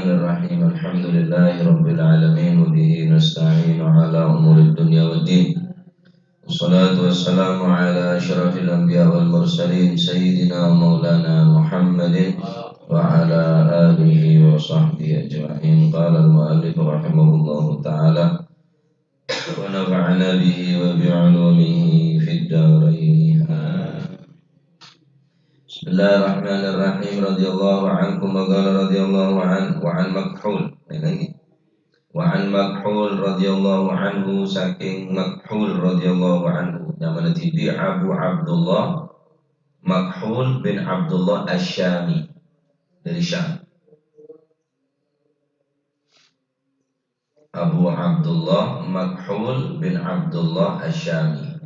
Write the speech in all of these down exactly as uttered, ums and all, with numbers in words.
الرحيم. الحمد لله رب العالمين، وبه نستعين على أمور الدنيا والدين. والصلاة والسلام على أشرف الأنبياء والمرسلين، سيدنا ومولانا محمد وعلى آله وصحبه أجمعين. قال المؤلف رحمه الله تعالى: ونفعنا به وبعلومه في الدارين. آمين. بسم الله الرحمن الرحيم. رضي الله عنكم، وقال رضي الله عنه، وعن مكحول. Ini lagi. وعن مكحول رضي الله عنه, saking Makhul radhiyallahu anhu. Nyamana dhibi' Abu Abdullah Makhul bin Abdullah Asy-Syami, dari Syam. Abu Abdullah Makhul bin Abdullah Asy-Syami.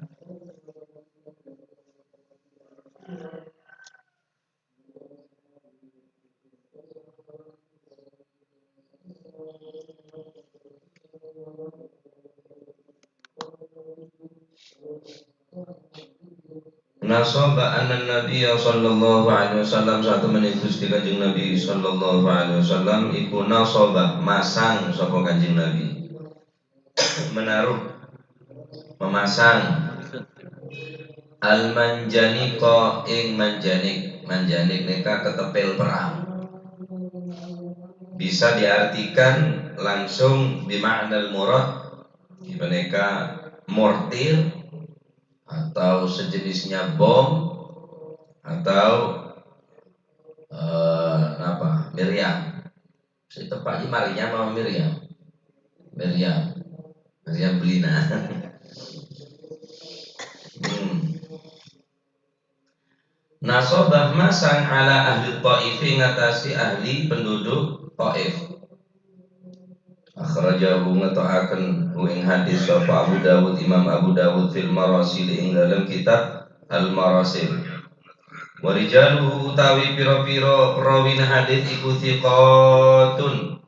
Nasaba anna Nabiyya sallallahu alaihi wasallam, satemene Gusti Kanjeng Nabi sallallahu alaihi wasallam iku nasaba, masang sapa Kanjeng Nabi. Menaruh, memasang. Al-manjaniqa ing manjanik. Manjanik neka ketepil perang. Bisa diartikan langsung bima'nal murad, ipaneka mortir atau sejenisnya bom atau, eh, apa, meriam. Sing tepa' iki Maryam apa Miriam? Miriam. Miriam Belina. Hmm. Nasabah masang ala ahli Taif, ngatasi ahli penduduk Taif. Akhrajahu, ngeto'aken hu ing hadis sapa Abu Dawud, Imam Abu Dawud, fil Marasil, ing dalam kitab Al-Marasil. Wa rijaluhu, utawi pira-pira perawina hadis iku thiqatun,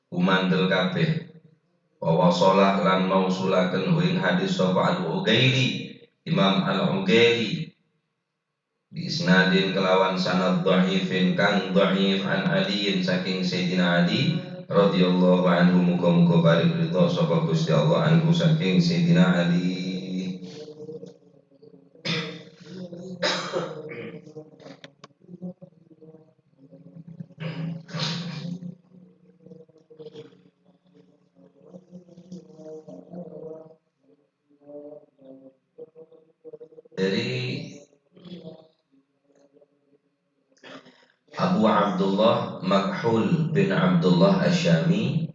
kumandel kabeh. Wa wasalah, lan mausulaken hu ing hadis sapa Al-Uqaili, Imam Al-Uqaili, bi isnadin, kelawan sanad dhaifin kang dhaif, an Aliyin, saking Sayyidina Ali radhiyallahu anhu, muga-muga paring ridha sapa Gusti Allah anhu, saking Sayyidina Ali. Dari Abu Abdullah Makhul bin Abdullah Asy-Syami,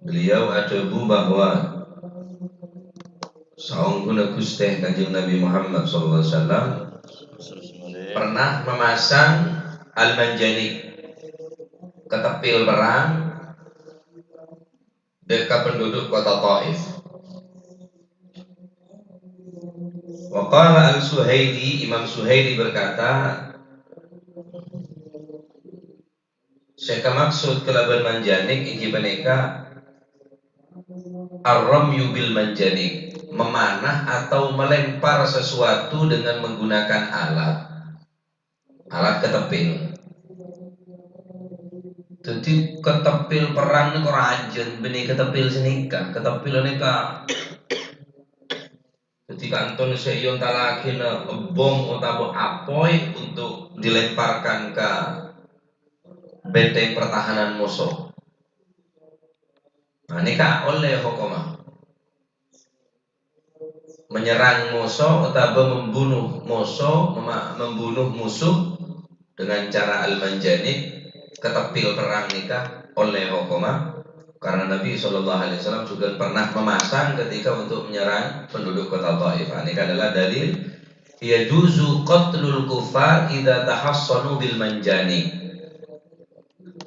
beliau adhâbu bahwa saongguna Guste Kanjeng Nabi Muhammad sallallahu alaihi wasallam pernah memasang al-manjanik, ketepil perang, deka penduduk kota Taif. Wa qala al-Suhaili, Imam Suhaili berkata, sè kamaksud kalabân manjanik inggih panèka ar-ramyu bil manjanik, memanah atau melempar sesuatu dengan menggunakan alat. Alat ketepil. Dhâddhi ketepil perang nèko rajân, bânnè ketepil sè nèka. Ketepil nèka dhâddhi kantun sè èontallaghi bom otabâ apoy untuk dilemparkan ka benteng pertahanan moso. Nah, nèka ollè hokomma. Menyerang moso otabâ membunuh moso, mema-, membunuh musuh dengan cara al-manjanik, ketepil perang nèka ollè hokomma, karena Nabi sallallahu alaihi wasallam juga pernah memasang ketika untuk menyerang penduduk kota Taif. Nah, nèka adalah dalil yajuzu qatlul kuffar idza tahassanu bil manjanik.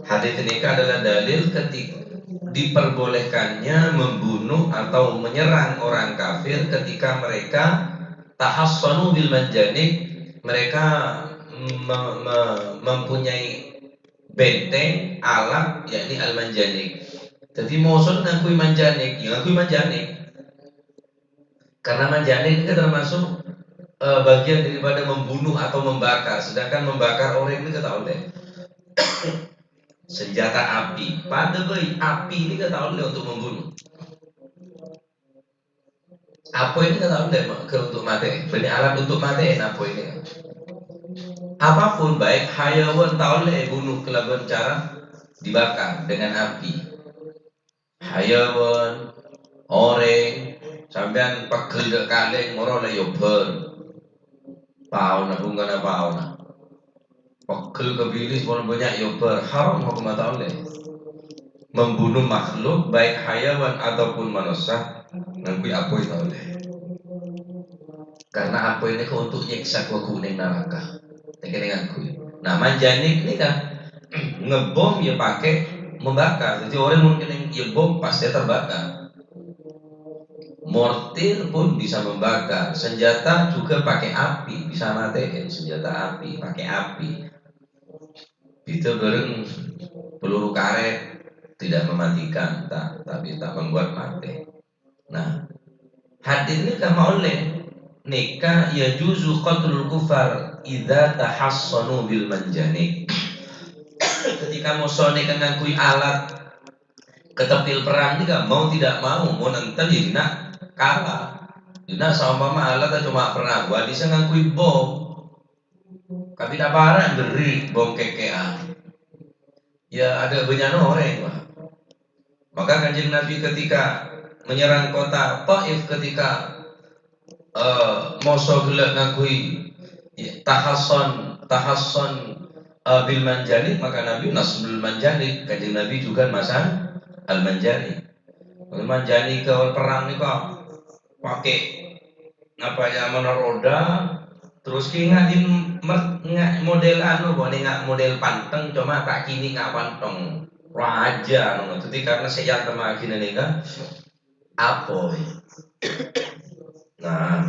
Hadis nèka adalah dalil ketik-, diperbolehkannya membunuh atau menyerang orang kafir ketika mereka tahassanu bil manjanik, mereka me-, me-, mempunyai benteng, alat, yakni al-manjanik. Jadi, moso ngangghuy manjanik, ya ngangghuy manjanik. Karena manjanik ini termasuk eh, bagian daripada membunuh atau membakar, sedangkan membakar orèng nèka ta' ollè. Senjata api, padâ bhâi api nèka ta' ollè untuk membunuh. Apoy nèka ta' ollè ma-, kè untuk matè, bânnè alat untuk matè apoy nèka. Apapun, baik hayawan ta' ollè èbunuh kalabân cara dibakar dengan api. Hayawan, orèng, sampèyan pegghel dâ' kalèng, moro la èobbhâr. Paona, bhungkana paona. Pegghel kabilis, moro bânnya' èobbhâr. Haram hokomma ta' ollè. Membunuh makhluk, baik hayawan ataupun manossa, ngangghuy apoy ta' ollè. Karena apoy nèka untuk nyèksa ghu-, ghughuna naraka. Nèka nèka ngangghuy. Nah, manjanik nèka ngebom ya pakai membakar. Jadi orang mungkin yang ngebom pasti terbakar. Mortir pun bisa membakar. Senjata juga pakai api, bisa matein senjata api, pakai api. Bhidhâ bhâreng peluru karet, tidak mematikan, ta-, tapi tak membuat mati. Nah, hadis nèka maollè, nèka yajuzu qatlul kufar idza tahassanu bil manjanik. Ketika moso nèka ngangghuy alat ketepil perang nèka, mau tidak mau, mon enten ya dina kalah. Dina saompama alat cuma perang, wah bisa ngangghuy bom. Kabina para beri bom kekean. Ya, ada banyak orang, Pak. Maka Kanjeng Nabi ketika menyerang kota Taif, ketika, eh, moso gellâ' ngangghuy, ya, tahasson, tahasson, eh, bil manjanik, maka Nabi nasbul manjanik. Kanjeng Nabi juga masang al manjanik. Al manjanik ke perang nèka pakai apa ya, mana roda, terus ki nga' din mer-, nga' model anu, bo, ne nga' model panteng, cuma ta' kini nga' panteng. Raja, anu, jadi karena sè èantemmaghina nèka, apoy. Nah,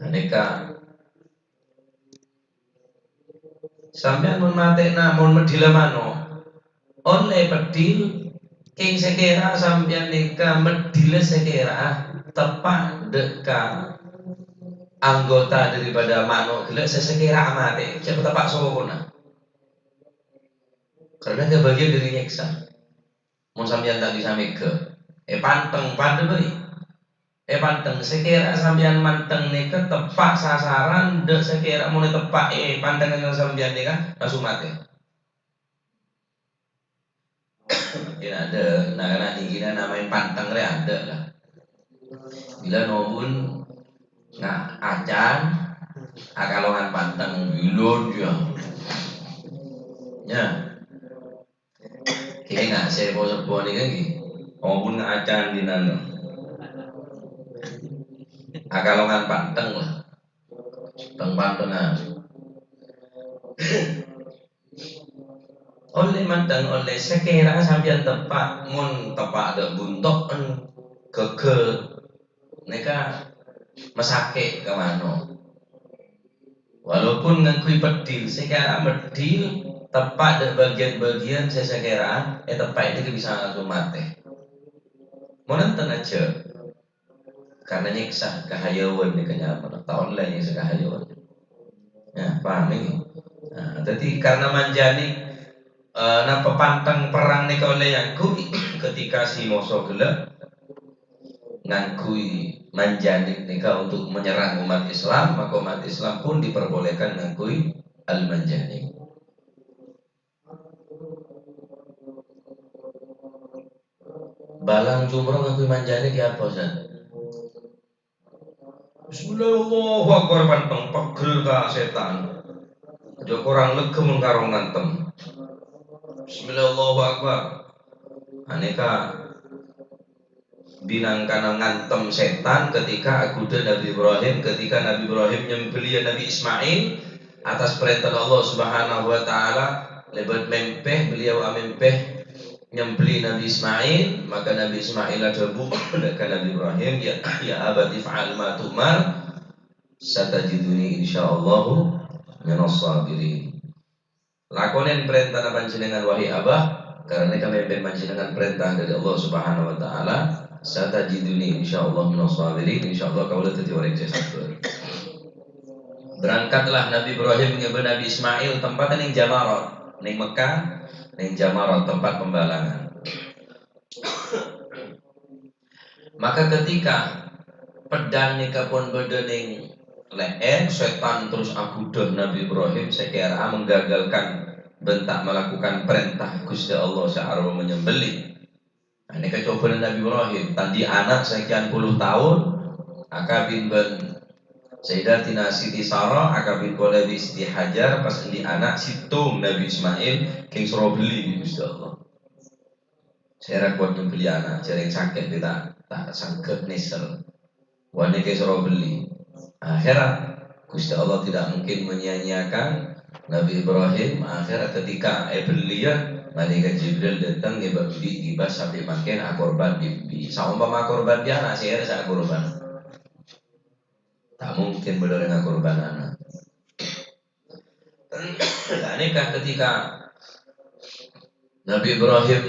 nèka. Sampèyan mon matèna, mon meddhila mano', ollè peddhil, kèng sakèra sampèyan nèka meddhila sakèra teppa' dâ' ka anggota daripada mano' ghellâ' sè sakèra matè, jhâ' teppa' sokona. Karena dia bagian dari nyèksa. Mon sampèyan ta' bisa mèghâ, èpanteng padâ bhâi. Èpanteng, sakèra sampèyan manteng nèka teppa' sasaran, dâ' sakèra mon èteppa' èpanteng sareng sampèyan nèka langsung matè. Mungkin ada, nah, karena tingginya namanya panteng rè ada lah. Bila nobun nga' acan, akalongan panteng bilun ya. Ya. Kèng nga' sè po-, sepo nèka ngghi. Ampon nga' acan dinan. Akalongan panteng lah. Teng-pantengan. Ollè manteng, ollè sakèra sampèyan teppa', mon teppa' dâ' bunto'en, ghâghâr. Nèka masakè' ka mano'. Walaupun ngangghuy peddhil, sakèra meddhil teppa' dâ' bagian-bagian sè sakèra èteppa' nèka bisa langsung matè. Mon enten ajâ, karena nyèksa ka hayawan nèka nyamana, ta' ollè nyèksa ka hayawan. Ya, paham ini? Nah, jadi karena manjani, eh, napa panteng perang nèka ollè ngangghuy ketika si moso ghellâ' ngangghuy manjani nèka untuk menyerang umat Islam, maka umat Islam pun diperbolehkan ngangghuy al-manjani. Balang jumroh ngangghuy manjani kè apa, Ustaz? Bismillah, Allahu Akbar, panteng pegghel ka sètan. Aja korang lega mon karo ngantem. Bismillah, Allahu Akbar. Anèka binangkana ngantem sètan ketika aghudhâ Nabi Ibrahim, ketika Nabi Ibrahim nyembeliyâ Nabi Ismail atas perintah Allah Subhanahu wa Ta'ala, lèbât mèmpè, beliau amèmpè nyembelli Nabi Ismail, maka Nabi Ismail adhâbu ka Nabi Ibrahim, "Ya, ya abati fa'al ma tu'mar, satajiduni insyaallahu minas sabirin." Lakonè parèntana panjhennengan, wahai Abah, karena kami mèmpè panjhennengan parènta dâri Allah Subhanahu wa Ta'ala, "Satajiduni insyaallah minas sabirin," insyaallah kaulâ dhâddhi orèng sè sabâr. Berangkatlah Nabi Ibrahim ngèbâ Nabi Ismail, tempatnya neng Jamarot, neng Mekah, neng Jamarot, tempat pembalangan. Maka ketika pedang nèka pon bâdâ neng lè'èr, setan terus aghudhâ Nabi Ibrahim, sè kèra'a menggagalkan bân ta' malakukan perintah Ghustè Allah sè arowa menyembelih. Nah, nèka cobhâna Nabi Ibrahim, ta' andi' ana' sekian puluh taon, akabin bân Sayyidatina Siti Sarah, akabin polè bi' Siti Hajar, pas andi' ana' sèttong Nabi Ismail, kèng soro bellè bi' Ghustè Allah. Sèra kowat nyembelli ana', jhâreng sakè' bi' ta', ta' sangghep nèsèl. Wani kèng soro bellè. Akhèra, Ghustè Allah tidak mungkin menyia-nyiakan Nabi Ibrahim. Akhèra ketika èbelliyâ, malaèkat Jibril dâteng ngèbâ embi' ghibâ sampè' mangkèn akorban bi' embi'. Saompama akorban bi' ana', sèra sè akorban. Ta' mungkin bâdâ orèng akorban ana'. Ghânèka ketika Nabi Ibrahim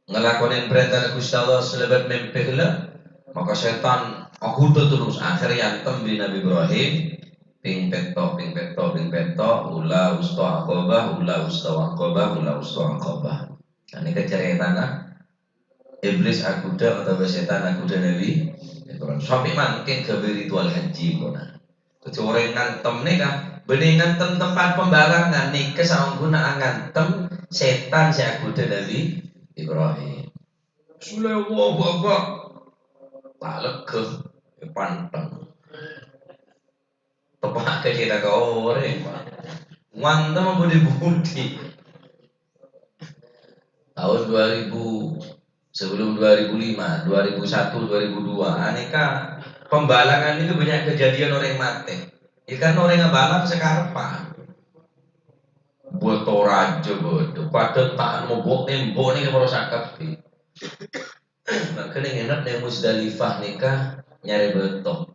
ngalakonè parèntana Ghustè Allah sè lèbât mèmpè ghellâ', maka setan aghudhâ terros, akhèr èantem bi' Nabi Ibrahim, pèng pètto', pèng pètto', pèng pètto', ula, wusta, aqabah, ula, wusta, aqabah, ula, wusta, aqabah. Ghânèka carètana Iblis aghudhâ otabâ setan aghudhâ Nabi Ibrahim. Sampè' mangkèn ghâbây ritual haji, pon. Dhâddhi orèng ngantem nèka, bânnè ngantem tempat pembalangan nèka saongghuna angantem setan sè aghudhâ Nabi Ibrahim. Sule, Allahu Akbar. Ta' lega, èpanteng. Teppa' ka cèta ka orèng, Pak. Ngantem budi-budi. Tahun dua ribu, sebelum dua ribu lima, dua ribu satu, dua ribu dua, anèka pembalangan itu banyak kejadian orang mati. Ya kan orèng abalang sakarebbhân. Bâto rajâ bâdâ, padâ ta' nobok tembok nèka maro sakabhi. Mangkana ngenep neng Muzdalifah nèka nyarè bâto.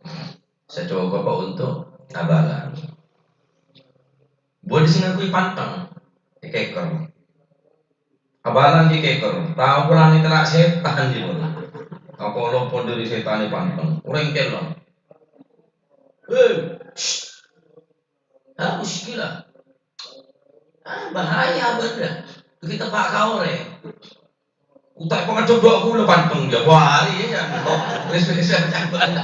Sacoba, Pak, untuk abalang. Budi sing ngangguy panteng, èkèkèr. Abalang èkèkèr, tao polana ètera' setan, jiyâ. Apa lopot dâri setan è panteng? Orèng kèlong. Hei, shh. Ah, muskilah. Ah, bahaya bâdâ. Kita pak kaore. Utak pengajak dua puluh panteng ya, wah, iya, ya. Wis, wis, wis, wis.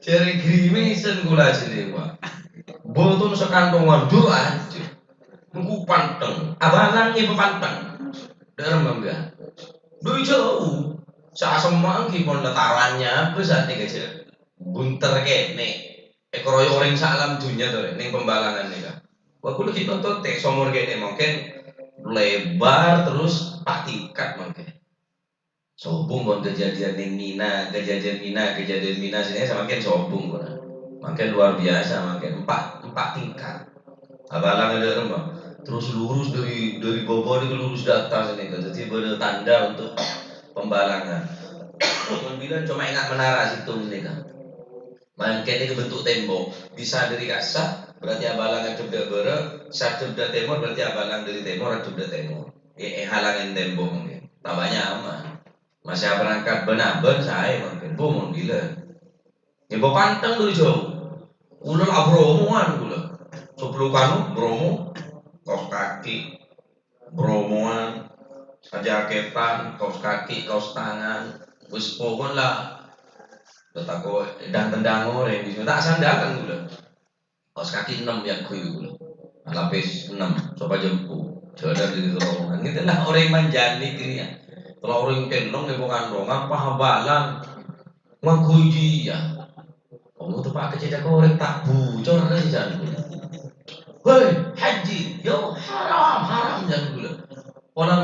Jari grimesen kula jene, Pak. Botol sekantongan dulu aja. Nunggu panteng. Abalang ibu panteng. Dalam mangga. Dulu jauh. Saya semanggi pon letarannya, apa saat ini aja. Bunter kene. Èkaroyok orèng saalam dunnya to, Rek, neng pembalangan nèka. Wah, kula ghi' nonton tè somor kene, mungkin lebar terus empat tingkat mungkin. Sobung kon kejadian neng Mina, kejadian Mina, kejadian Mina sini samangkin sobung kon. Mungkin luar biasa, mungkin empat, empat tingkat. Abalang ada rumah. Terus lurus dari, dari bawah ini lurus ke atas ini kan. Jadi ada tanda untuk pembalangan. Kon bilang cuma ingat menara situ ini kan. Mangkèn nèka bentuk tembok. Bisa dâri ka'issa', berarti abalang ngadhep dâ' bârâ', sadhep dâ' tèmor, berarti abalang dâri tèmor, adhep dâ' tèmor. È, èhalangè tembok mangkèn. Tambâ nyaman. Masih aberangkat bân-abân saè mangkèn. Bu, mon bilâ. Ngèbâ panteng dâri jhâu. Kula la abromowan kula. Sobluk anu, bromo. Kaos kaki. Bromowan, ajakètan, kaos kaki, kaos tangan, wis pokon la. Betako dang-tendang orèng, bisa ta' sandalan kula. Kaos kaki ennem ya gue kula. Lapis ennem, sopa jempu. Jalan di rombongan. Gitu lah orèng manjani kiri ya. Kalau orèng tenong di bukan rongan, paham balang. Ngangguy dia. Kamu tuh pakai cedek orèng tak bucor kan, jan kula. Hei, haji, yo haram, haram, jan kula. Orang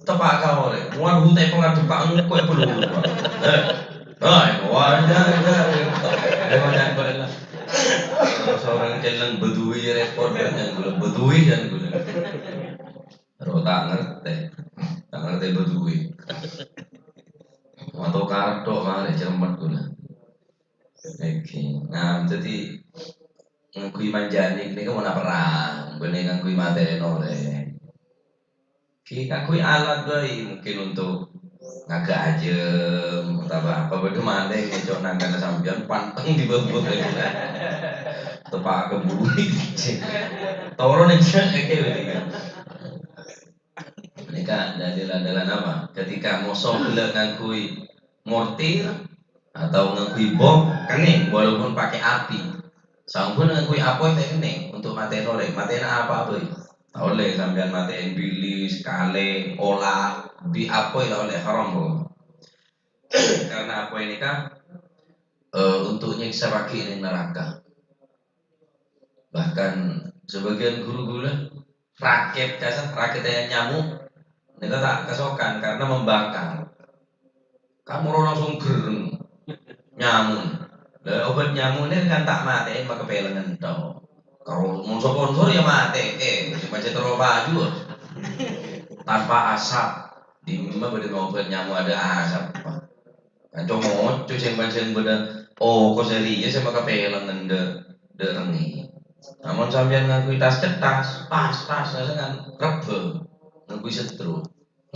tepak ka orèng, muan hutai pengadep ka engko' e perlu. Eh, nah, wajar, wajar. Seorang celeng bedui repot kan, jan kula, bedui, jan kula. Ro tak ngerti, tak ngerti bedui. Atau kartok mare cermet kula. Oke. Nah, jadi ngangguy manjani ini kan mau perang, bener ngangguy mateni orèng. Ki ngangguy alat bae mungkin untuk Ngaga ajâm, otabâ apa bâdâ malèng, cocok nangkana sampèyan, panteng dibâbâ. Tepa' ka buru. Toron aja, kayak gitu kan. Nèka dalil-dalilan apa? Ketika moso ghellâ' ngangghuy mortir atau ngangghuy bom, kennèng, walaupun pakai api. Sampun ngangghuy apoy ta' kennèng untuk matè'è orèng, matè'è apa bhâi. Ta' ollè sampèyan matè'è bilis, kalèng, ola', bi' apoy ta' ollè, haram, Bu. Karena apoy nèka, eh, untuk nyiksa bâgi neng neraka. Bahkan sebagian guru ghulâ, raket kasa, raket yang nyamuk, nèka ta' kasokan karena membakar. Kan moro langsung gerreng nyamuk. Lah, obat nyamuk nèka kan ta' matè'è, makapèlengan to. Kalau mon sponsor ya matè'è, eh, sè macet terus maju. Tanpa asap. Dimma bâdâ obat nyamuk ada asap. Kanca ngoco sè pancèn bâdâ, oh, kok sè rèya sè makapèlengan dâ', dâ' rengngè. Amon sampèyan ngangghuy tas cettas, pas, tas, tas kan rebbhâ, ngangghuy setrum.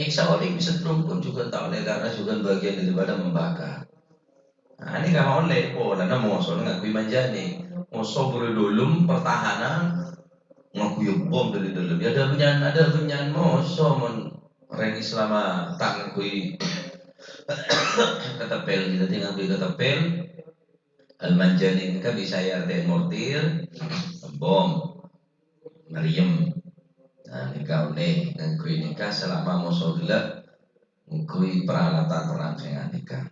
Nyiksa orèng bi' setrum pun juga ta' ollè, karena juga bagian daripada membakar. Nah, ini kan ollè, polana moso ngangghuy manjâni. Moso buru dulem pertahanan, ngangghuy bom dâri dâlem. Ya, ada bânnya'an, ada bânnya'an moso mon orèng Islam ta' ngangghuy keteppel, dhâddhi ngangghuy keteppel. Al-Manjani nèka bisa èartè'è mortir, bom, meriam. Nah, nèka ollè ngangghuy nèka selama moso ghellâ' ngangghuy peralatan perang sè nèka.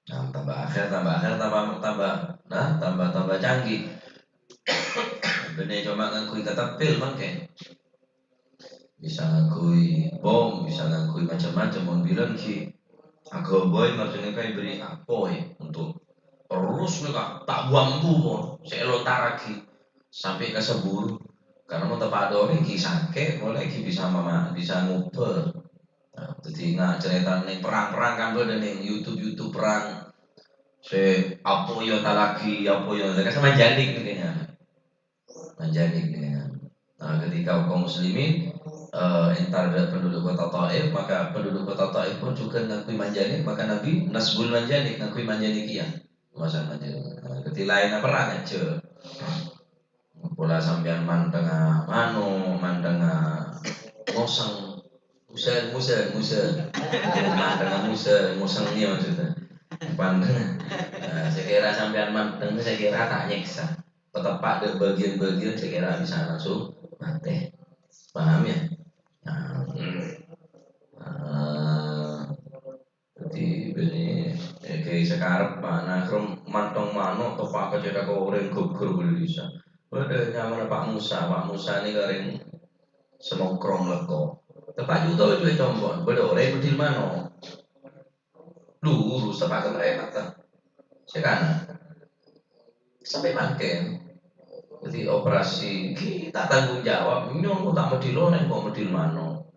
Nah, tambah akhir, tambah akhir, tambah, tambah, nah, tambah, tambah canggih. Bânnè coma ngangghuy keteppel mangkèn. Bisa ngangghuy bom, bisa ngangghuy macem-macem, mon bilân ghi' aghâbây, maksudnya kayak beri apoy untuk terus nèka, ta' bu-ambu pon, sè èlontarraghi sampè' ka saburu. Karena mon tepa' dâri ghi' sakè', polè ghi' bisa mama-, bisa ngobâ. Nah, dhâddhi nga' carèta neng perang-perang kan bâdâ neng YouTube-YouTube perang. Sè apoy èontarraghi, apoy èontarraghi, kan sama jalik nih kayaknya. Manjâni dengan. Nah, ketika kaum muslimin, eh, entar dâ' penduduk kota Taif, maka penduduk kota Taif pun juga ngangghuy manjâni, maka Nabi nasbul manjâni, ngangghuy manjâni kèya. Masa manjâni. Nah, dhâddhi laènna perang ajâ. Pola sampèyan mantengnga mano, mantengnga mosèng. Mosèng, mosèng, mosèng. Mantengnga mosèng, mosèng nèka maksudnya. Mantengnga. Nah, sè kèra sampèyan manteng, sè kèra ta' nyèksa. Pateppa' dâ' bagian-bagian sè kèra bisa langsung matè. Paham, ya? Nah, hmm. Nah, dhâddhi bânnè, eh, kayak sakarep, mana krom mantong mano', teppa' ka cèthak orèng gugur bâli bisa. Bâdâ nyamana Pak Musa, Pak Musa nèka orèng Semongkrong lèko. Teppa' juta itu ya, compo'. Bâdâ orèng bedil mano'. Lurus, teppa' ka mrèmata. Sè kanan. Sampè' mangkèn. Dhâddhi operasi, ghi' ta' tanggung jawab. Nyong ta' medhil orèng, kok medhil mano'.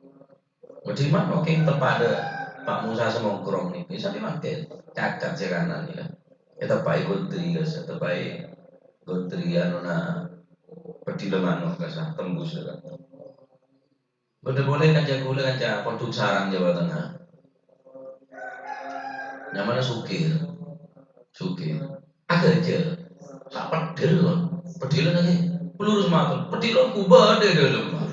Medhil mano' kèng teppa' dâ' Pak Musa Semongkrong nèka. Sampè' mangkèn. Cacat sè kanan nèka. Èteppa'i godri, kasa. Èteppa'i godri, anona, pedhila mano', kasa. Tembus, kasa. Bâdâ polè kanca kaulâ, kanca Pondok Sarang, Jawa Tengah. Nyamana Sukir. Sukir. Aghâjâ. Sa' pedhil, Pak. Pedhilan lagi. Peluru sematon. Pedhilan ku bâdâ è dâlem, Pak.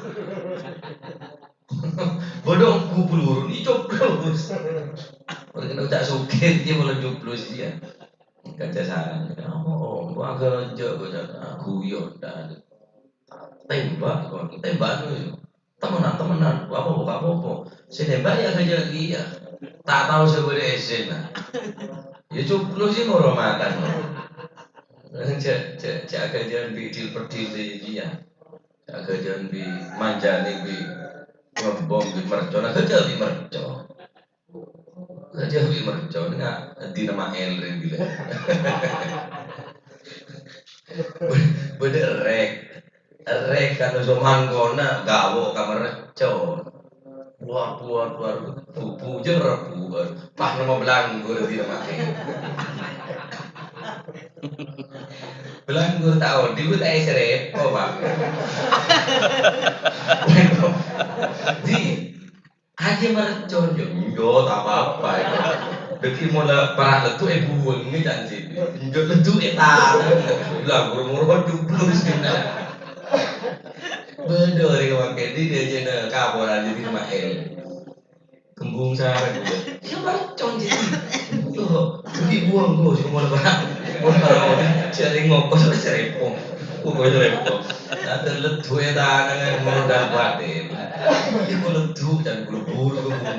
Bâdâ ongghu peluru, ècoblos. Oleh kena ucap Sukir, dia malah coblos dia. Kanca Sarang. Oh, gua aghâjâ, gua cakap, ah, guyon, dah. Tembak, kok. Tembak tuh. Temenan, temenan. Apa, apa, apa, apa? Sè nembak ya aghâjâ kèya. Ta' tao sè bâdâ èssèna. Ya coblos sih, ngoromatan. Jhâ', jhâ', jhâ' aghâjâ'ân bi' pedhil-pedhil sè kèya. Jhâ' aghâjâ'ân bi' manjâni bi' ngebom bi' mercon. Aghâjâ bi' mercon. Aghâjâ bi' mercon, nga' dina maèl rè bilâ. Bâdâ rèk. Rèk kan oso mangkona, gawo ka mercon. Buar, buar, buar. Bubu jârâ, buar. Pas nèmo belanggur dina maèl. Belanggur ta' odi, bu ta' èsrèpo, Pak. Di Aja mercon, yo, yo, tak apa-apa, ya. Dhâggi' mola para' leddu' èbuwâng, ya, can sè. Yo, leddu' ètanang. Lah, moro-moro cuplus, gitu. Bâdâ orèng mangkèn, dhi, dhi, jhâna kaporan, jadi Ismail. Kembung sareng, ya. Ya, mercon, jadi. Yo, dhâggi' buwâng, Gus, mola para'. Mola para', jhâ' rèng ngokos, wis rèpot. Pokoknya repot. Ada leddu' ètanang, modal kuat, eh. Iya, kok leddu', can buru-buru ke bumi.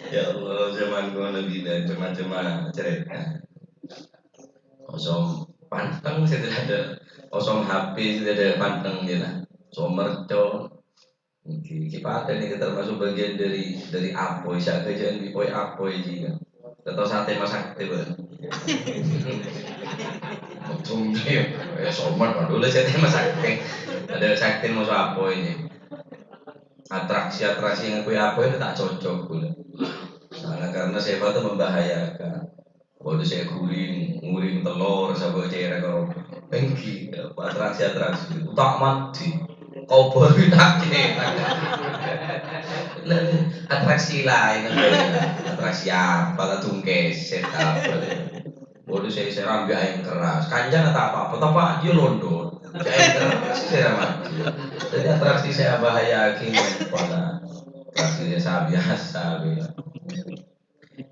Ya Allah, zaman kono gila, cema-cema cerita. Osom panteng sè ta' ada. Osom H P sè ta' ada panteng, gila. Osom mercon. Oke, iki padâ nèka termasuk bagian dari, dari apoy, sè aghâjâ'ân bi' poy apoy iki, kan. Atau sate Mas Sakti, Bang. Untung dia, eh, somat, waduh, lah sate Mas Sakti. Ada Sakti mau apoy ini. Atraksi-atraksi yang aku apoy itu tak cocok, gue. Karena, karena saya itu membahayakan. Waduh, saya guring, nguring telur, sabâ' cèrèk karo. Ènggi, atraksi-atraksi. Utak mandi. Kobor winake. Lah, atraksi lain apa ya? Atraksi apa? Lah, tungkeset apa? Waduh, saya, saya rambi aing keras. Kancana tak apa-apa, tapi dia london. Aing keras, saya mandi. Jadi atraksi saya bahaya gini, kepala. Atraksi saya biasa, biasa.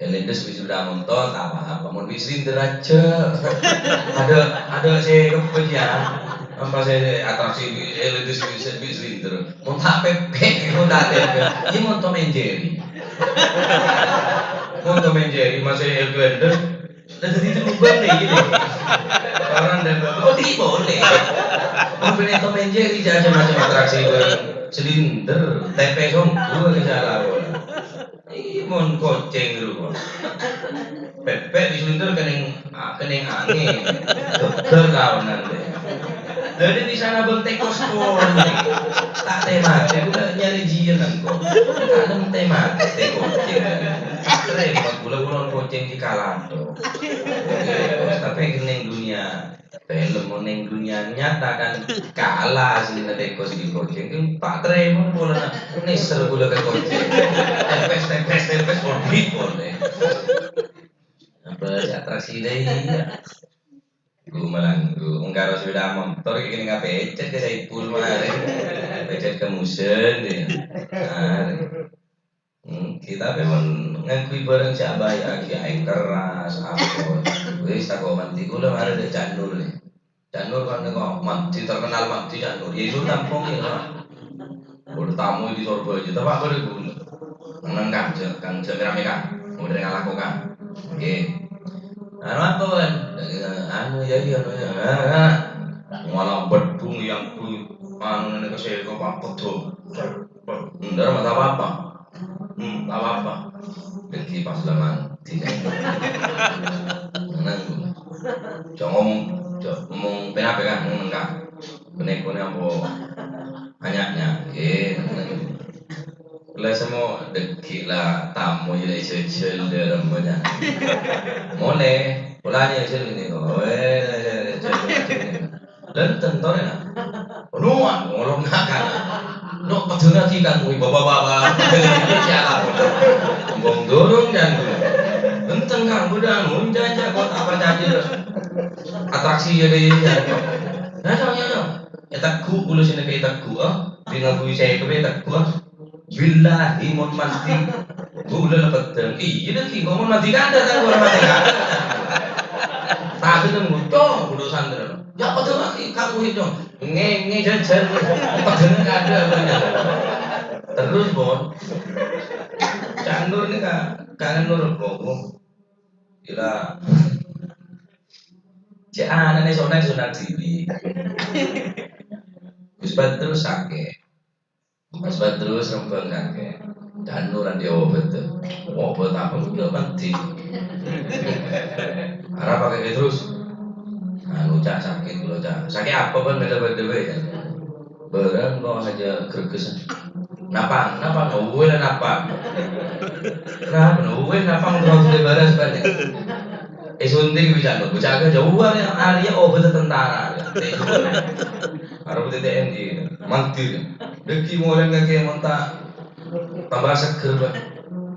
Elendus wis sepeda motor, tak apa-apa. Mon wis slinder aja. Ada, ada sè kepek ya. Apa sè atraksi bi-, Elendus wis, wis slinder. Mon tak pepek, mon tak pepek. Ini mon Tom and Jerry. Mon Tom and Jerry, masih Elendus. Lah, jadi terubah nih, gitu. Orang dan, oh, ini boleh. Mon pènè Tom and Jerry, aja macam atraksi bareng. Slinder, tempe songko, aja salah, boleh. Iyâ, mon kocèng ru. Pèpè' wis luntur kenning, ah, kenning angèn. Geger kaonan, deh. Dhâddhi bisa nabâng tèkos pon. Ta' tèmatè, kaulâ nyarè jiyân engko'. Ta' nem tèmatè kocèng. Repot, kaulâ, kaulâ kocèng di kalato. Repot, tapè kenning dunia. Film neng dunia nyata kan kalah sih neng tèkos di kocèng. Pak Tremon polana nèser kaulâ ka kocèng. Tèmpès, tèmpès, tèmpès, polbit polè. Apa atraksi deh, iya. Gue malang, gue engkaro sepeda motor, kayak gini nggak pecet ke Saipul kemarin. Pecet ke Musen, deh. Nah, Hmm, kita memang ngangghuy barang sè abâjâ'âghi, aèng keras, apa. Wis, tako' mandi, kaulâ marè dâ' Cak Nur, nih. Cak Nur kan kok mandi, terkenal mandi Cak Nur. Ya, itu tampung, ya, Pak. Udah tamu di Sorbhâjâ, tapi apa deh, Bu? Neng kan, jâ-, kan, jâ' rame kan? Udah ngalako kan? Oke. Anu apa, kan? Anu, ya, iya, anu, ya. Ah, ah. Malah bedung yang pun, anu, ini kesel, kok apa tuh? Enggak, enggak apa-apa. Hmm, apa-apa. Dâggi' pas lemah. Tenang. Jhâ' ngomong, jhâ' ngomong penape kan, ngomong kan. Kene-kene ampo anya'nya. Nggih, tenang. Lah semua dâggi' lah tamu jadi sejel dârem banyak. Mole, polanya sel ini kok. Weh, sel ini. Lenten to, rena. Nuwun, ngolong ngakan. Nok pedungan kita mui bapak-bapak. Siapa? Bong durung kan. Lenten kan, udah nunjajak kok apa saja. Atraksi ya, deh, ya. Nah, dong, ya, dong. Ya, teguh, bulu sini kayak teguh, ah. Dengan bui saya itu kayak teguh, ah. Billahi, mon mandi. Gula lepeten. Iya, deh, ki, mon mandi kan ada, kan, gula mandi kan. Tapi kan ngucong, gula sandra. Ya, apa tuh lagi? Kamu itu. Nge-, nge-, jajan. Apa tuh nggak ada, apa ya? Terus, Bon. Cak Nur ini, Kak. Kangen Nur, Bon. Gila. Cek anaknya Sonek, Sonek Sibi. Gus Badrus sakit. Mas Badrus rembang kakek. Cak Nur andi obat tuh. Obat apa? Udah mati. Arep pakai terus. Anu, Cak, sakit dulu, Cak. Sakit apa, Bang? Ada pada, ya? Barang kok aja greges. Napa? Napa? Uwe lah napa? Kenapa? Uwe napa? Mau lebaran sebenarnya. Eh, suntik bisa, Bang. Bocah aja jauh, ya. Arya obat tentara. Arep T N I. Mangkir. Dhâggi' molè kakè mon ta' tambâ seggher, Pak.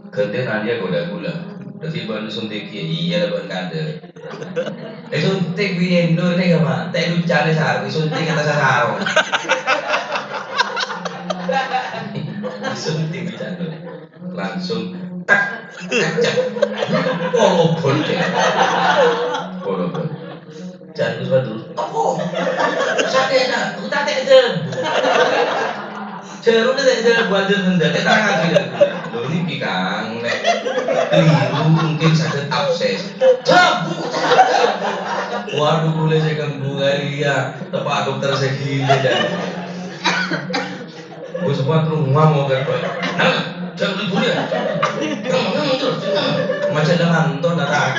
Ghântèna rèya kodhâ ghulâ. Dhâggi' bân suntik, iyâ la bân kandhâ. Eh, suntik biyèn lho nèka, Pak. Ta' èlucana sarè, suntik atas sarong. Suntik biyèn lho. Langsung tak, tak, tak. Polobon. Polobon. Jan Gus Badrul, "Apa? Sakè'na, ta' tè' dâbu." Jhâruna tè' dâbu, adâ' bendâr, èterrangaghi dâbu. Lho, nèka, Kang, nèk keliru mungkin saghet abses. Dâbu, dâbu. Waduh, kulâ sè kembu kali ya, tepa' dokter sè ghilè, jan. Gus Badrul ngamuk kan, Pak. "Nang, jangan dibully ya. Nang, nang, terus, nang." Macam nganton, nang.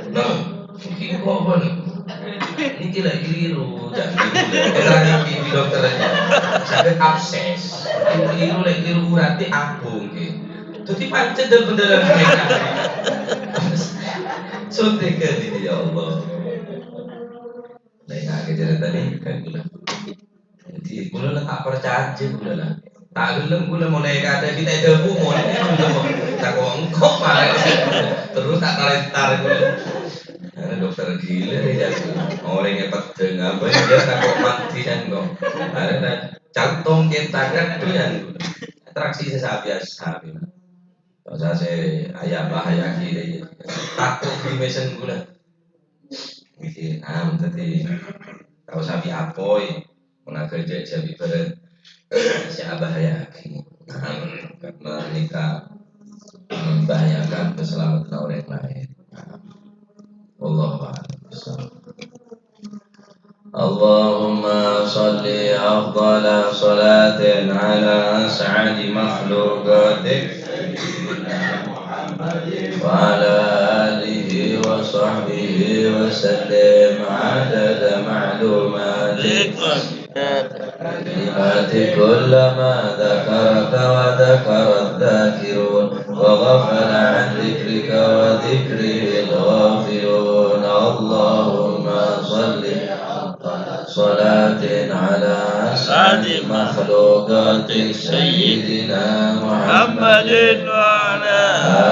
Nang. Iki kok, Bun? Iki lagi keliru, jangan dibully. Kita lagi di dokter aja. Saghet abses. Keliru, lagi keliru, berarti abung, gitu. Jadi pancet dan beneran mereka. Suntik kan ini, ya Allah. Nah, ini akhir cerita nih, kan, udah. Jadi, kulâ la ta' parcajâ, kulâ la. Ta' ghellem kulâ molè kadhâ' kita dâbu molè, kulâ tako' engko' marè. Terus ta' talentar kulâ. Ana dokter ghilè rè, ya. Orèng è peddhâng apa, ya, tako' mati kan kok. Ana cantong kita kan, ya. Atraksi sè sabiasa. Dosa sè aya bahaya ghilè. Tako' grimesen kulâ. Iki, nah, dadi, ta' osa bi' apoy, mon aghâjâ' jhâ' bi' bârâ' sè abahaya'aghi. Nah, karena nèka membahayakan keselamatan orang lain. Nah, wallahu a'lam bishawab. اللهم صل أفضل صلاة على أسعد مخلوقاتك وعلى آله وصحبه وسلم عدد معلوماتك. كلمات كلما ذكرك وذكر الذاكرون وغفل عن ذكرك وذكره الغافلون. اللهم صل صلاة على أسعد مخلوقاتك سيدنا محمد وعلى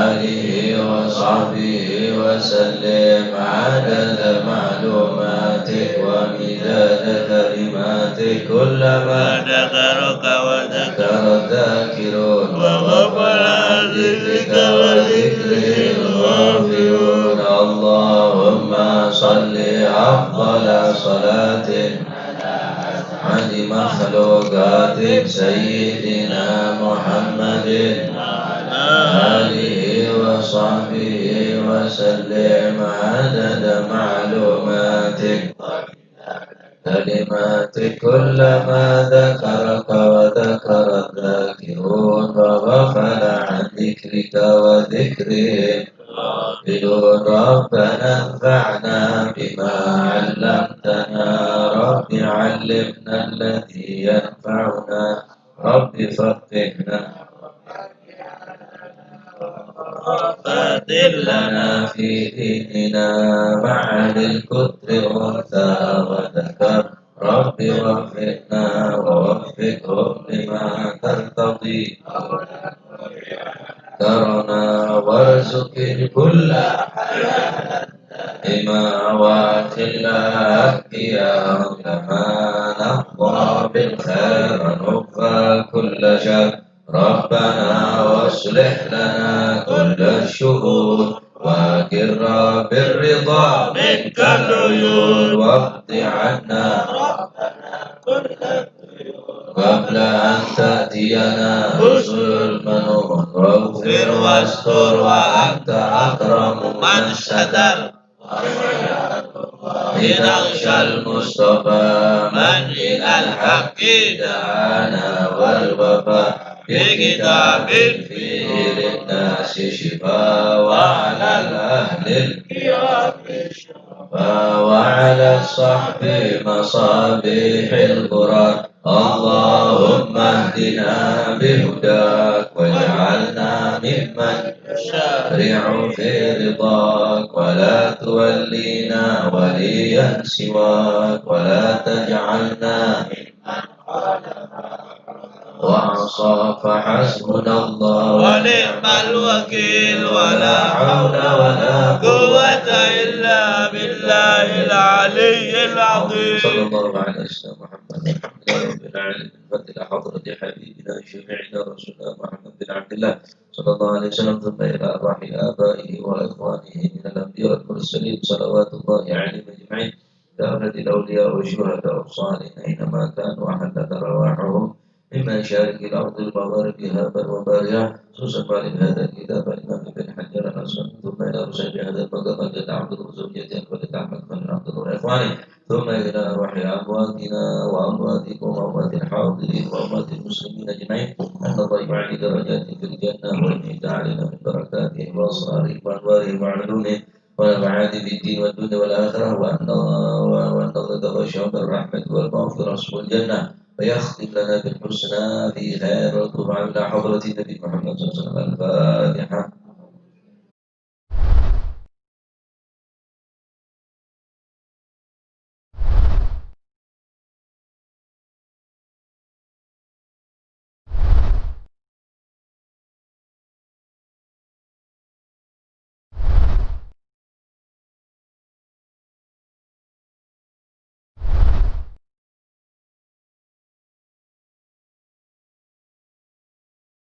آله وصحبه وسلم عدد معلوماتك ومداد كلماتك كلما ذكرك وذكر الذاكرون وغفل عن ذكرك وذكره الغافلون. اللهم صل أفضل صلاة على أسعد مخلوقاتك سيدنا محمد وعلى آله وصحبه وسلم عدد معلوماتك. كلمات كلما ذكرك وذكر الذاكرون وغفل عن ذكرك وذكرهم الغافلون. ربنا انفعنا بما علمتنا. رب علمنا الذي ينفعنا. رب فقهنا. رب أدلنا في ديننا مع أهل الكتب أنثى وذكر. رب وفقنا ووفقهم لما ترتضي. ذكرنا وارزق الكل حلالا دائما وخلا أتقيا علما نحظى بالخير ونكفى كل شر. ربنا واصلح لنا كل الشؤون وأقر بالرضا منك العيون واقض عنا ربنا كل الديون قبل أن تأتينا رسل المنون واغفر واستر وأنت أكرم من ستر. نخشى المصطفى من إلى الحق دعانا والوفاء بكتاب فيه للناس شفاء وعلى الأهل الكرام الشرفاء وعلى الصحب مصابيح الغرر. اللهم اهدنا بهداك واجعلنا ممن يسارع في رضاك ولا تولينا وليا سواك ولا تجعلنا ممن خالف فحسبنا الله ونعم الوكيل، ولا حول ولا قوة إلا بالله العلي العظيم. صلى الله على سيدنا محمد. الحمد لله رب العالمين. الفاتحة لحضرة حبيبنا شفيعنا رسولنا محمد بن عبد الله صلى الله عليه وسلم، ثم إلى أرواح آبائه وإخوانه من الأنبياء والمرسلين صلوات الله عليهم أجمعين، كافة الأولياء والشهداء والصالحين أينما كانوا وحلت أرواحهم من مشارق الأرض لمغاربها بر وبحرها، خصوصا مؤلف هذا الكتاب الإمام ابن حجر العسقلاني، ثم إلى صاحب هذا المقام الجليل عبد الله وزوجته الفاضلة أحمد خليل عبد الله وإخوانه، ثم إلى أرواح أمواتنا وأمواتكم وأموات الحاضرين وأموات المسلمين أجمعين، أن الله يعلي درجاتهم في الجنة ويمد علينا من بركاتهم وأسرارهم وأنوارهم وعلومهم ونفعاتهم في الدين والدنيا والآخرة، وأن، وأن نتغشاهم بالرحمة والمغفرة والجنة، ويختم لنا بالحسنى في خير الطوبى إلى حضرة النبي محمد صلى الله عليه وسلم. الفاتحة.